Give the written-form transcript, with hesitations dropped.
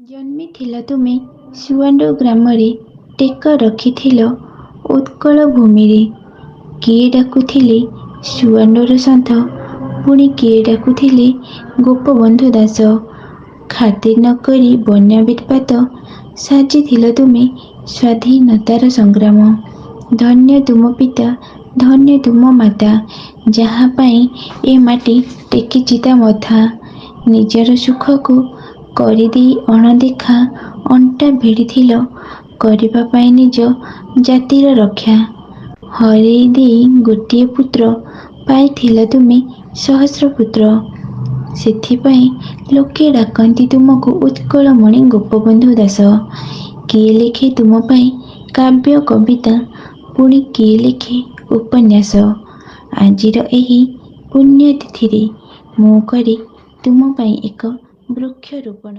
ଜନ୍ମିଥିଲ ତୁମେ ସୁଆଣ୍ଡୋ ଗ୍ରାମରେ, ଟେକ ରଖିଥିଲ ଉତ୍କଳ ଭୂମିରେ। କିଏ ଡାକୁଥିଲେ ସୁଆଣ୍ଡୋର ସନ୍ଥ, ପୁଣି କିଏ ଡାକୁଥିଲେ ଗୋପବନ୍ଧୁ ଦାସ। ଖାତିର ନ କରି ବନ୍ୟା ବିତ୍ପାତ, ସାଜିଥିଲ ତୁମେ ସ୍ୱାଧୀନତାର ସଂଗ୍ରାମ। ଧନ୍ୟ ତୁମ ପିତା, ଧନ୍ୟ ତୁମ ମାତା, ଯାହା ପାଇଁ ଏ ମାଟି ଟେକିଛି ତା ମଥା। ନିଜର ସୁଖକୁ କରିଦେଇ ଅଣଦେଖା, ଅଣ୍ଟା ଭିଡ଼ିଥିଲ କରିବା ପାଇଁ ନିଜ ଜାତିର ରକ୍ଷା। ହରେଇ ଦେଇ ଗୋଟିଏ ପୁତ୍ର, ପାଇଥିଲ ତୁମେ ସହସ୍ର ପୁତ୍ର। ସେଥିପାଇଁ ଲୋକେ ଡାକନ୍ତି ତୁମକୁ ଉତ୍କଳମଣି ଗୋପବନ୍ଧୁ ଦାସ। କିଏ ଲେଖେ ତୁମ ପାଇଁ କାବ୍ୟ କବିତା, ପୁଣି କିଏ ଲେଖେ ଉପନ୍ୟାସ। ଆଜିର ଏହି ପୁଣ୍ୟତିଥିରେ ମୁଁ କରେ ତୁମ ପାଇଁ ଏକ ବୃକ୍ଷରୋପଣ।